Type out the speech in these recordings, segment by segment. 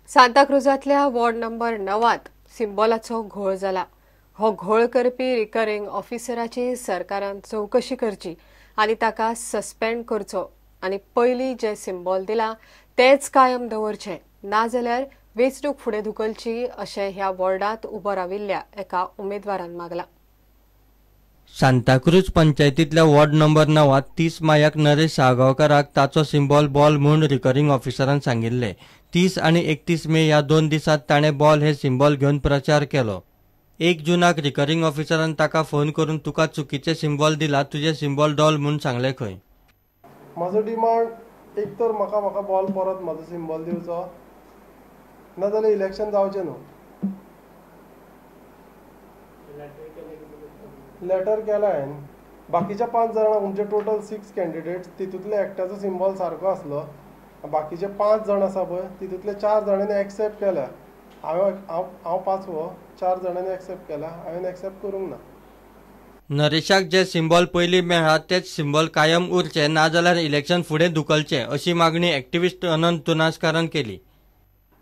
सांताक्रुजांतल्या ward number 9 सिम्बॉलाचो घोळ जाला. हो घोळ करपी रिकरिंग ऑफिसराची सरकारान चवकशी करची आनी ताका सस्पेंड करचो आनी पयलीं जे सिम्बॉल दिला तेच कायम दवरचे, नाजाल्यार वेंचणूक फुडें धुकलची अशें ह्या वॉर्डांत उबो राविल्ल्या एका उमेदवारान मागला. सांताक्रूज पंचायतींतल्या वॉर्ड नंबर 9 30 मायाक नरेश साळगांवकाराक ताचो सिम्बॉल बॉल म्हूण रिकरिंग ऑफिसरान सांगिल्लें. 30 आनी 31 मे ह्या 2 दिसांत ताणें बॉल हे सिम्बॉल घेवन प्रचार केलो. 1 जूनाक रिकरिंग ऑफिसरान ताका फोन करून तुका चुकीचे सिम्बॉल दिला, तुजें सिम्बॉल डॉल म्हूण सांगलें खंय. म्हजो डिमांड एक तर म्हाका म्हाका बॉल परत म्हजो सिम्बॉल दिवचो, नाजाल्यार इलेक्शन जावचें न्हू. लेटर केला हांवें बाकीच्या 5 जाणांक, म्हणजे टोटल 6 कॅन्डिडेट्स, तितूंतले एकट्याचो सिम्बॉल सारको आसलो, बाकीचे 5 जाण आसा पळय तितूंतले 4 जाणांनी एक्सेप्ट केल्या. हांव पांचवो, 4 जाणांनी एक्सेप्ट केला, हांवें एक्सेप्ट करूंक ना. नरेशाक जे सिम्बॉल पयलीं मेळ्ळा तेच सिम्बॉल कायम उरचे, नाजाल्यार इलेक्शन फुडें धुकलचें अशी मागणी एक्टिविस्ट अनंत तुनासकारान केली.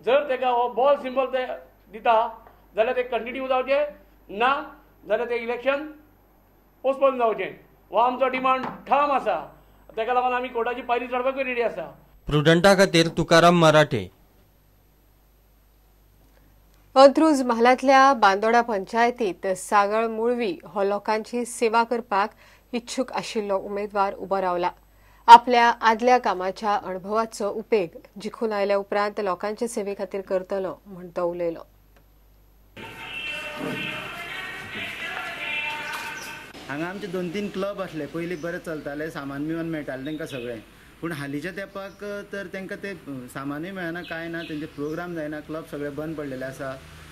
जर ताका हो बॉल सिम्बॉल ते दिता जाल्यार ते कंटिन्यू जावचे, ना जाल्यार ते इलेक्शन पोस्टपोन जावचें. हो आमचो डिमांड ठाम आसा. ताका लागून आमी कोर्टाची पायरी चडपाकूय रेडी आसा. प्रुडंटा खातीर तुकाराम मराठे. अंत्रुज म्हालांतल्या बांदोडा पंचायतीत सागळ मुळवी हो लोकांची सेवा करपाक इच्छूक आशिल्लो उमेदवार उबो रावला. आपल्या आदल्या कामाच्या अणभवाचो उपेग जिखून आयल्या उपरांत लोकांचे सेवे खातीर करतलो म्हूण तो उलयलो. हांगा आमचे 2-3 क्लब आसले पयलीं, बरें चलताले, सामान बिमान मेळटालें तांकां सगळें. पूण हालींच्या तेंपाक तर तांकां ते सामानूय मेळना, कांय ना, तेंचे प्रोग्राम जायना, क्लब सगळे बंद पडलेले आसा.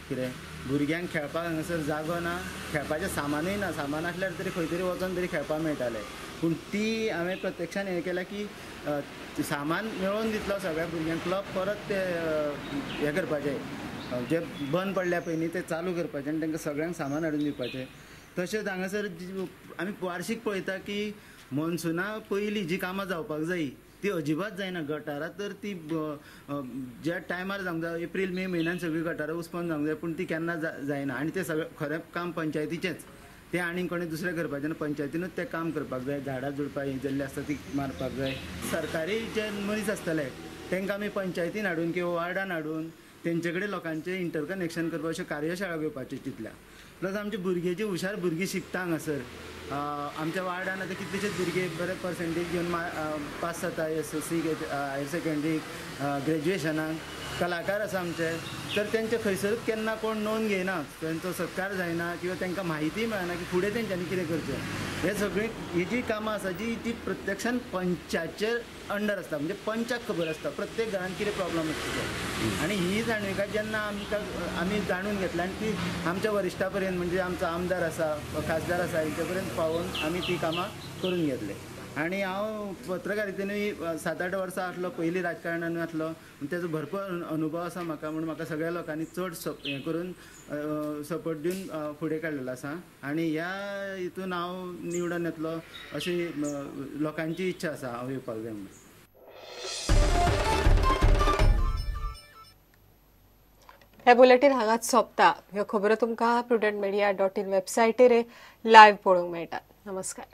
कितें भुरग्यांक खेळपाक हांगासर जागो ना, खेळपाचें सामानूय ना. सामान आसल्यार तरी खंय तरी वचोन तरी खेळपाक मेळटालें. पूण ती हांवें प्रत्यक्षान हें केलां की सामान मेळोवन दितलो सगळ्या भुरग्यांक, क्लब परत ते हें करपाचें, जे बंद पडल्या पळय न्ही ते चालू करपाचें आनी तांकां सगळ्यांक सामान हाडून दिवपाचें. तशेंच हांगासर आमी वार्शीक पळयता की मॉन्सुना पयलीं जी कामां जावपाक जाय ती अजिबात जायना. गटारां तर ती ज्या टायमार जावंक जाय, एप्रील मे म्हयन्यान सगळीं गटारां उस्पोन जावंक जाय, पूण ती केन्ना जायना. आनी तें सगळें खरें काम पंचायतीचेंच, तें आनीक कोणें दुसरें करपाचें ना, पंचायतीनूच तें काम करपाक जाय. झाडां झुडपां ही जाल्लीं आसता ती मारपाक जाय. सरकारी जे मनीस आसतले तांकां आमी पंचायतीन हाडून किंवा वार्डान हाडून तेंचे कडेन लोकांचें इंटरकनेक्शन करपाक अश्यो कार्यशाळा घेवपाच्यो तितल्या. प्लस आमचे भुरगे जी हुशार भुरगीं शिकता हांगासर, आमच्या वार्डान आतां कितलेशेच भुरगे बरे पर्सेंटेज घेवन पास जाता, SSC, higher सेकंडरीक, ग्रेज्युएशनाक, कलाकार आसा आमचे. तर तेंचे खंयसरूच केन्ना कोण नोंद घेयना, तेंचो सत्कार जायना किंवा तांकां म्हायती मेळना की फुडें तेंच्यांनी कितें करचें. हे सगळीं ही जी कामां आसा जी ती प्रत्यक्षान पंचाचेर अंडर आसता, म्हणजे पंचाक खबर आसता प्रत्येक घरान कितें प्रॉब्लम आसता तो. आनी ही जाणविकाय जेन्ना आमकां आमी जाणून घेतल्या आनी ती आमच्या वरिश्ठा पर्यंत, म्हणजे आमचो आमदार आसा, खासदार आसा, हेंचे पर्यंत पावोवन आमी ती कामां करून घेतले. आनी हांव पत्रकारितेनूय 7-8 वर्सां आसलो, पयलीं राजकारणानूय आसलो, तेजो भरपूर अनुभव आसा म्हाका, म्हूण म्हाका सगळ्या लोकांनी चड हें करून सपोर्ट दिवन फुडें काडलेलो आसा. आनी ह्या हितून हांव निवडून येतलो अशी लोकांची इच्छा आसा, हांव येवपाक जाय म्हणून. हे बुलेटीन हांगाच सोंपता. ह्यो खबरो तुमकां prudentmedia.in वेबसायटीर लायव्ह पळोवंक मेळटात. नमस्कार.